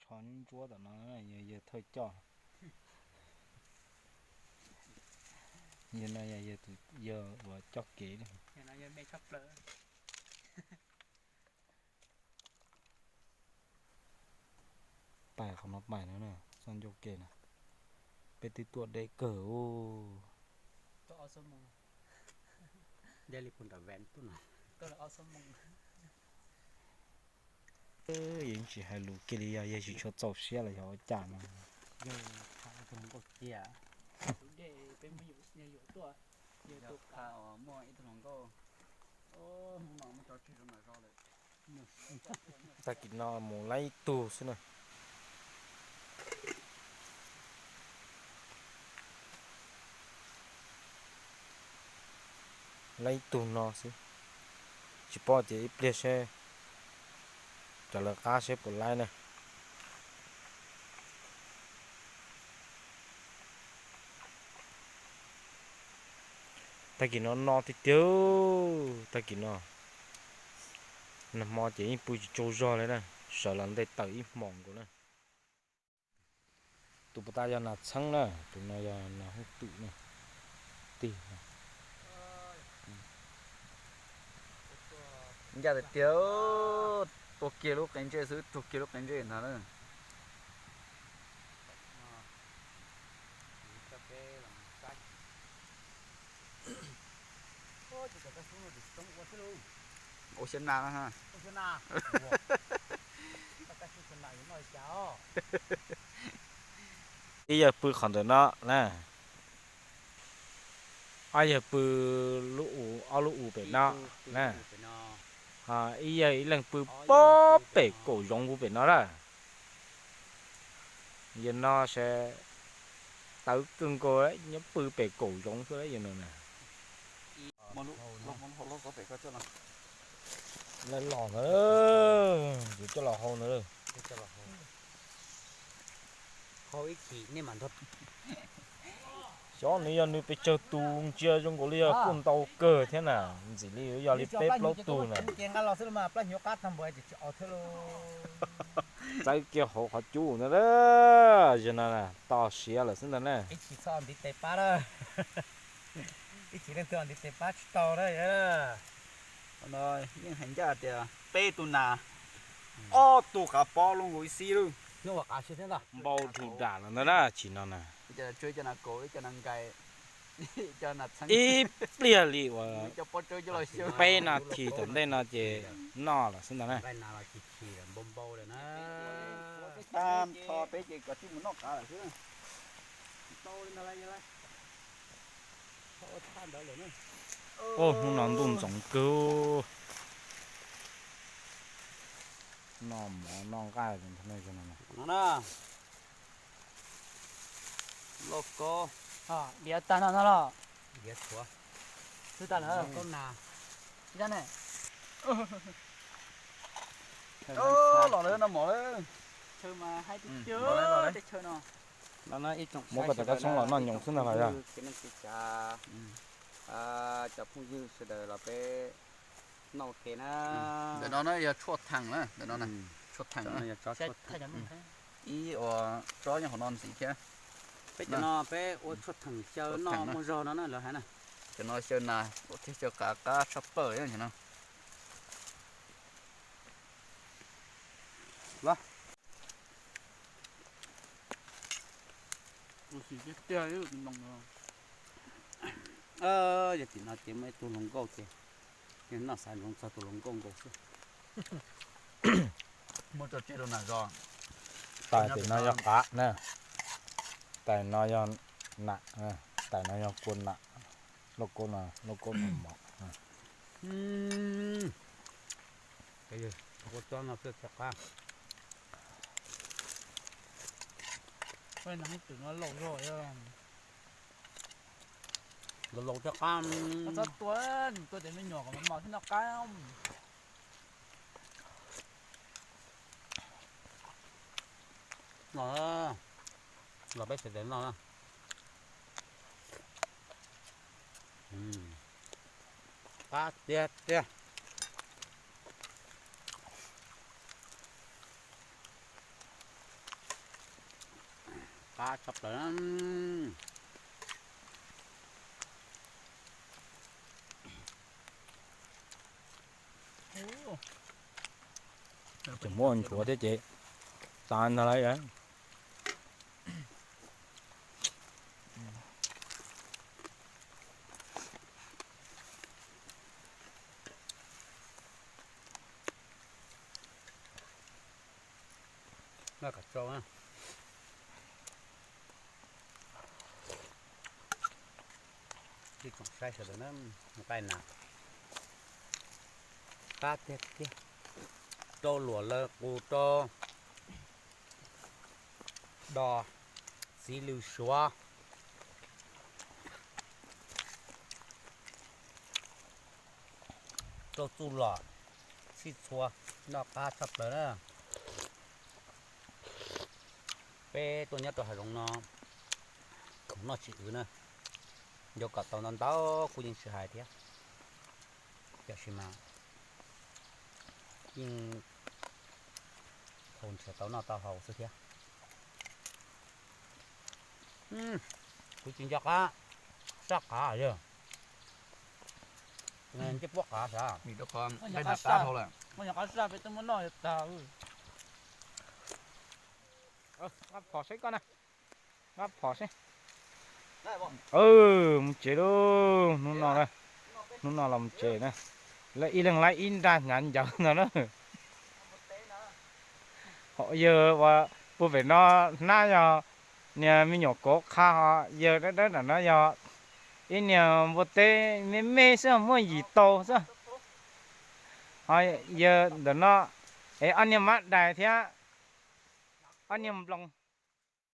Qhov ntsuab tom no yog yawg thawj coj, yawg no yog yawg tus yawg uas coj kev li. Pais qhov no pais no na, txoj ncauj ke na, peb twb tuaj deb kawg os. Yeej tsis hais lus kiag li, yog yawg tsis tshua txaus siab los yog ua cas no. Tag kis no mus laib ib tug xwb na. Laib ib tug no xwb, tsis paub tias ib pliag seb rov lawv qab seb puas laib na. Tag kis no no tiag tiag, tag kis no, nag hmo ces yeej pw tsis tsaug zog li na, sawv los ntej tawm ib hmos nkaus na. Tus puas tas yog nas txheeb na, tus no yog nas hooj twm na. Tig ncaj tiag tiag, tua kiag lub qe ntsej xwb, tua kiag lub qe ntsej ntag na. Ua xyab nas na ha. Ib yawg pw qhov ntawm no na, ob yawg pw lub u, ob lub u pem no na, ho ib yawg ib leeg pw pob pem kaum zoov pem no lawm. Yawg no se tawv kawg nkaus, nyob pw pem kaum zoov xwb yawg no na. Lawv los ntawd, yuav coj los hau ntawd. Xyov nws yog nws pes tsawg tus, ntsia zoo nkaus li yog kuj ntau kawg thiab na, ntxim li yog li peb plaub tug na. Txawb kiag hauv qhov cub ntawd, zaum no na to siav lawm xwb ntag na. Ib chim txhob ntiv tes pab na. Ib chim leej twg ntiv tes pab tsis tau na. Yeej hais ncaj tias peb tug nas, ob tug qav pob lub nkaus ib xib lawm. Npau dhau dam los ntag na, chim no na. Ib pliag li uas peb nas this tom ntej no ces noj lawm xwb ntag na. Ua hnub no ntuj ntxoov kawg, noj mov noj nqaij. Lauj kaub, diav tag no no los, diav tshuav, twb tag lawm, lauj kaub nas, tsis tag ne. Los lawm, noj mov lawm. Muab koj cov kab tshoob los noj nyoos xwb ntag los yog. Cov phooj ywg sawv daws los peb noj ua ke na. Ntawm no na yog tshuaj theem na, ntawm no na, tshuaj theem na. Ib uas tsob nyob hauv no ntxiv thiab. Peb cov no peb ua tshuaj theem xyaw noj muaj zog no na lawv hais na. Cov no xyaw nas thiab xyaw qav qab tshaj plaws no. Yog tim no ces muaj ib tug hluas nkauj ces noj xav ntsoov txog tus hluas nkauj nkaus xwb. Tais tim no yog qav na, tais no yog nas, tais no yog kua nas, lauj kaub no, lauj kaub no mov. Laus laus thiab qab. Txhob tua, tua cov me nyuam kom mos thiab noj qab. Los peb sawv daws noj na. Qab tiag tiag. Qab tshaj plaws. Tseem muab nchuav thiab ces tas ntag lawm. Noj kom tsau na. Ib tsoom saib sawv daws na, nqaij na, qab tiag tiag. Rau luam lawv qus rau dos txiv lws suav, rau txuj lom sib txhua, noj qab tshaj plaws na. Peb tuaj nyob rau hav zoov no, khoom noj tsis wv na, yuav kom tau ntau ntau kuj yeej tsis hais thiab, tiam sis mas yeej thaum nrhiav tau noj tau haus xwb thiab. Kuv tsis nco qab sab qav yog, ncej puab qav sav. Qab sab peb twb muab noj tag. Nqa phom seb koj na, nqa phom seb. Mus tsev lauj, hnub no, hnub no los mus tsev na. Lawv ib leeg laib ib nrab hnyav ncawv ntag na. Ho yawg uas puag pem no hnab yog niag me nyuam kauv qha, ho yawg dawb dawb nram no yog ib niag npua teb me me xwb, muaj yim tau xwb. Ho yawg ntawm no es ob niag mab dais thiab ob niag nploos.